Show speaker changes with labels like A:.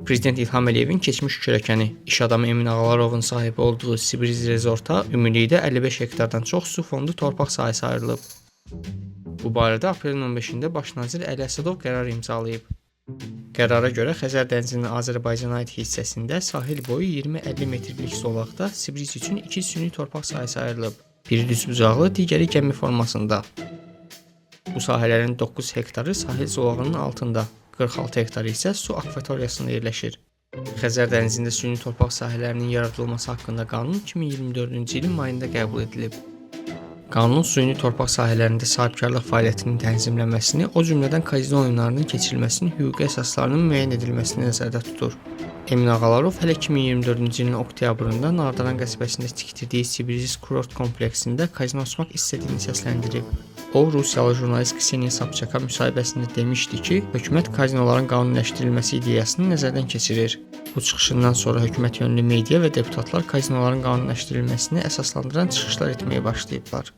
A: Prezident İlham Əliyevin keçmiş kürəkəni, iş adamı Emin Ağalarovun sahibi olduğu Sibriz Resorta ümumilikdə 55 hektardan çox su fondu torpaq sahəsi ayrılıb. Bu barədə aprelin 15-də Baş nazir Əli Əsədov qərar imzalayıb. Qərara görə Xəzər dənizinin Azərbaycana aid hissəsində sahil boyu 20-50 metrlik zolaqda Sibriz üçün 2 süni torpaq sahəsi ayrılıb. Biri düzbucaqlı, digəri gəmi formasında. Bu sahələrin 9 hektarı sahil zolağının altında, 46 hektarı isə su akvatoriyasında yerləşir. Xəzər dənizində süni torpaq sahələrinin yaradılması haqqında qanun 2024-cü ilin mayında qəbul edilib. Qanun süni torpaq sahələrində sahibkarlıq fəaliyyətinin tənzimlənməsini, o cümlədən kazino oyunlarının keçirilməsinin hüquqi əsaslarının müəyyən edilməsini nəzərdə tutur. Emin Ağalarov hələ 2024-cü ilin oktyabrında Nardaran qəsəbəsində tikdirdiyi Sibriz kurort kompleksində kazino açmaq istədiyini səsləndirib. O, Rusiyalı jurnalist Kseniya Sobçaka müsahibəsində demişdi ki, hökumət kazinoların qanuniləşdirilməsi ideyasını nəzərdən keçirir. Bu çıxışından sonra hökumət yönlü media və deputatlar kazinoların qanuniləşdirilməsini əsaslandıran çıxışlar etməyə başlayıblar.